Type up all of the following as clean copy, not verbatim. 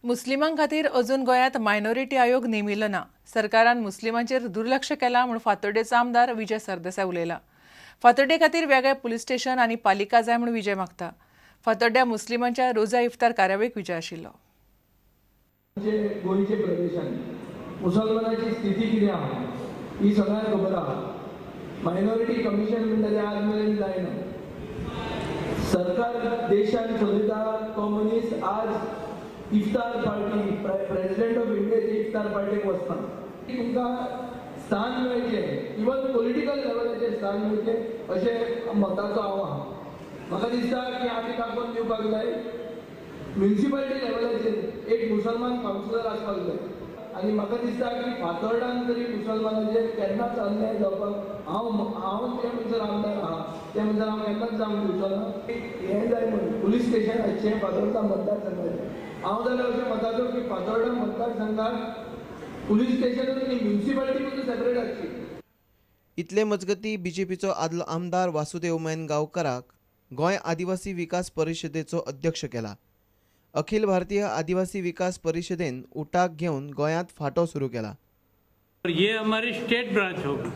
मुस्लिमां खातीर अजून गोंयांत मायनॉरिटी आयोग नेमिल्लो ना. सरकारान मुस्लिमांचेर दुर्लक्ष केलां म्हूण फातोड्डेचो आमदार विजय सरदेसाय उलयला. फातोड्डे खातीर वेगळे पुलीस स्टेशन आनी पालिका जाय म्हूण विजय मागता. फातोड्ड्या मुस्लिमांच्या रोजा इफ्तार कार्यावळीक विजय आशिल्लो. गोंयचे प्रदेशांत मुसलमानाची स्थिती कितें आहा ही सगळ्यांक खबर आहा. मायनॉरिटी कमिशन म्हणटा तें आज मेरेन जायना. सरकार देशान चलयता तो मनीस आज इफ्तार पार्टी, प्रेसिडेंट ऑफ इंडियाचे इफ्तार पार्टीक वचना. तुमकां स्थान मेळचें, इवन पॉलिटिकल लेवलाचेर स्थान मेळचें अशें मताचो हांव आहा. म्हाका दिसता की आमी दाखोवन दिवपाक जाय म्युनिसिपालिटी लेवलाचेर एक मुसलमान कावन्सिलर आसपाक जाय. आनी म्हाका दिसता की फातोर्डान तरी मुसलमानाचेर केन्नाच अन्याय जावपाक हांव हांव ते म्हणसर आमदार आहा ते म्हणसर हांव केन्नाच जावंक दिवचो ना. हें जाय म्हणून पुलीस स्टेशन आसचें फातोर्डा मतदारसंघाचें. हांव जाल्यार अशें मताचो की फातोर्डा मतदारसंघाक पुलीस स्टेशन आनी म्युनिसिपालिटी पसून सेपरेट आसची. इतले मजगती बीजेपीचो आदलो आमदार वासुदेव मैन गांवकाराक गोंय आदिवासी विकास परिशदेचो अध्यक्ष केला. अखिल भारतीय आदिवासी विकास परिषदेन उटाक घेवन गोंयांत फांटो सुरू केला. ये हमारी स्टेट ब्रांच होगी,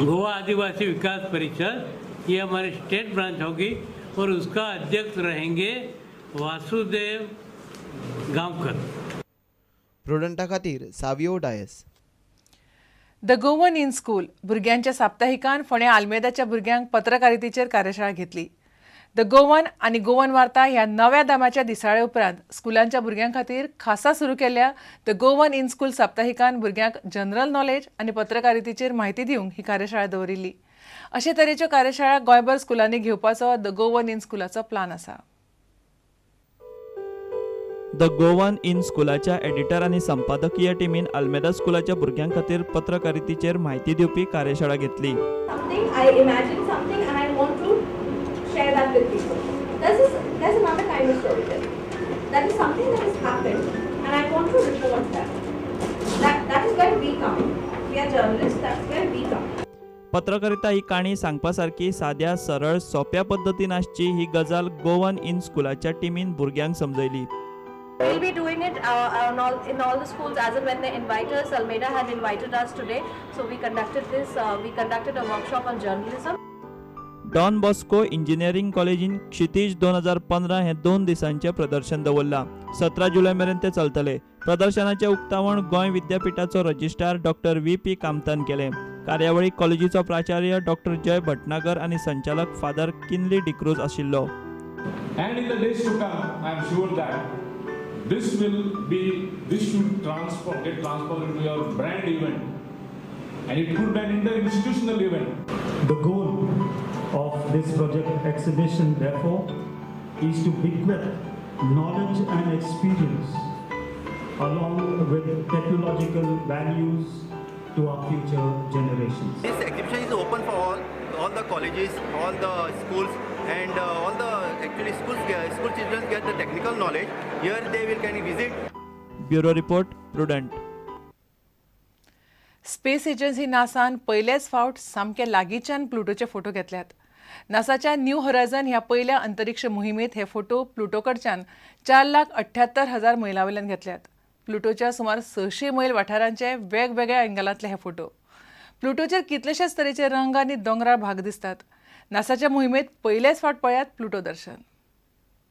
गोवा आदिवासी विकास परिषद, ये हमारी स्टेट ब्रांच होगी और उसका अध्यक्ष रहेंगे वासुदेव गांवकर. प्रुडंटा खातीर Savio Dias. The Goan in school भुरग्यांच्या साप्ताहिकान फोंड्या आल्मेदाच्या भुरग्यांक पत्रकारितेचेर कार्यशाळा घेतली. The Goan आनी गोवन वार्ता ह्या नव्या दामाच्या दिसाळ्या उपरांत स्कुलांच्या भुरग्यां खातीर खासा सुरू केल्ल्या the Goan in school साप्ताहिकान भुरग्यांक जनरल नॉलेज आनी पत्रकारितेचेर म्हायती दिवंक ही कार्यशाळा दवरिल्ली. अशे तरेच्यो कार्यशाळा गोंयभर स्कुलांनी घेवपाचो the Goan in स्कुलाचो प्लान आसा. The Goan in स्कुलाच्या एडिटर आनी संपादकीय टिमीन आल्मेदा स्कुलाच्या भुरग्यां खातीर पत्रकारितेचेर म्हायती दिवपी कार्यशाळा घेतली. I imagine something and I want to share that with people. There's another kind of storytelling. That is something that has happened and I want to report that. That is where we come in. We are journalists, that's where we come in. पत्रकारिता ही काणी सांगपा सारकी साद्या सरळ सोप्या पद्दतीन आसची ही गजाल गोवन इन स्कुलाच्या टिमीन भुरग्यांक समजयली. We'll be doing it in all the schools as and when they invite us. Almeida had invited us today, so we conducted this. We conducted a workshop on journalism. Don Bosco engineering कॉलेजीन क्षितीज 2015 हे 2 दिसांचे प्रदर्शन दवरला. 17 जुलय मेरेन ते चलतले. प्रदर्शनाचे उक्तावण Goa विद्यापीठाचो registrar doctor VP कामतान केलें. कार्यावळीक कॉलेजीचो प्राचार्य डॉक्टर जय भटनागर आनी संचालक फादर किनली डिक्रूज आशिल्लो. And in the days to come, I am sure that this should get transformed into your brand event, and it could be an inter-institutional event. The goal of this project exhibition, therefore, is to bequeath knowledge and experience along with technological values to our future generations. This exhibition is open for all the colleges, all the schools, and all the actually school children get the technical knowledge. Here they will can visit. Bureau report, Prudent. Space agency नासान पयलेच फावट सामके लागींच्यान प्लुटोचे photo घेतल्यात. नासाच्या new horizon ह्या पयल्या अंतरिक्ष मोहिमेंत हे photo Pluto कडच्यान 4,78,000 मैलां वयल्यान घेतल्यात. प्लुटोच्या सुमार 600 मैल वाठारांचे वेगवेगळ्या एंगलांतले हे फोटो. प्लुटोचेर कितलेशेच तरेचे रंग आनी दोंगराळ भाग दिसतात. नासाच्या मोहिमेंत पयलेच फावट पळयात प्लुटो दर्शन.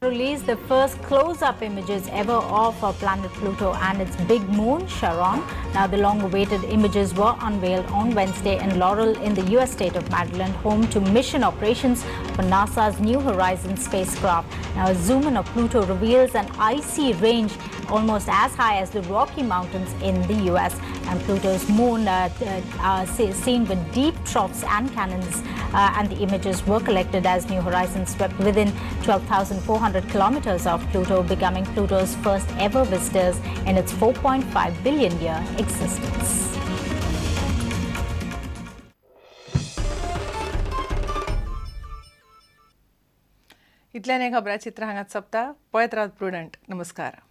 Released the first close-up images ever of our planet Pluto and its big moon Charon. Now the long-awaited images were unveiled on Wednesday in Laurel in the US state of Maryland, home to mission operations for NASA's New Horizons spacecraft. Now a zoom in of Pluto reveals an icy range almost as high as the Rocky Mountains in the US, and Pluto's moon seen with deep troughs and canyons, and the images were collected as New Horizons swept within 12,400 kilometers of Pluto, becoming Pluto's first ever visitors in its 4.5 billion year existence. इतल्यान हें खबराचित्र हांगाच सोंपता. पळयत रावत prudent. नमस्कार.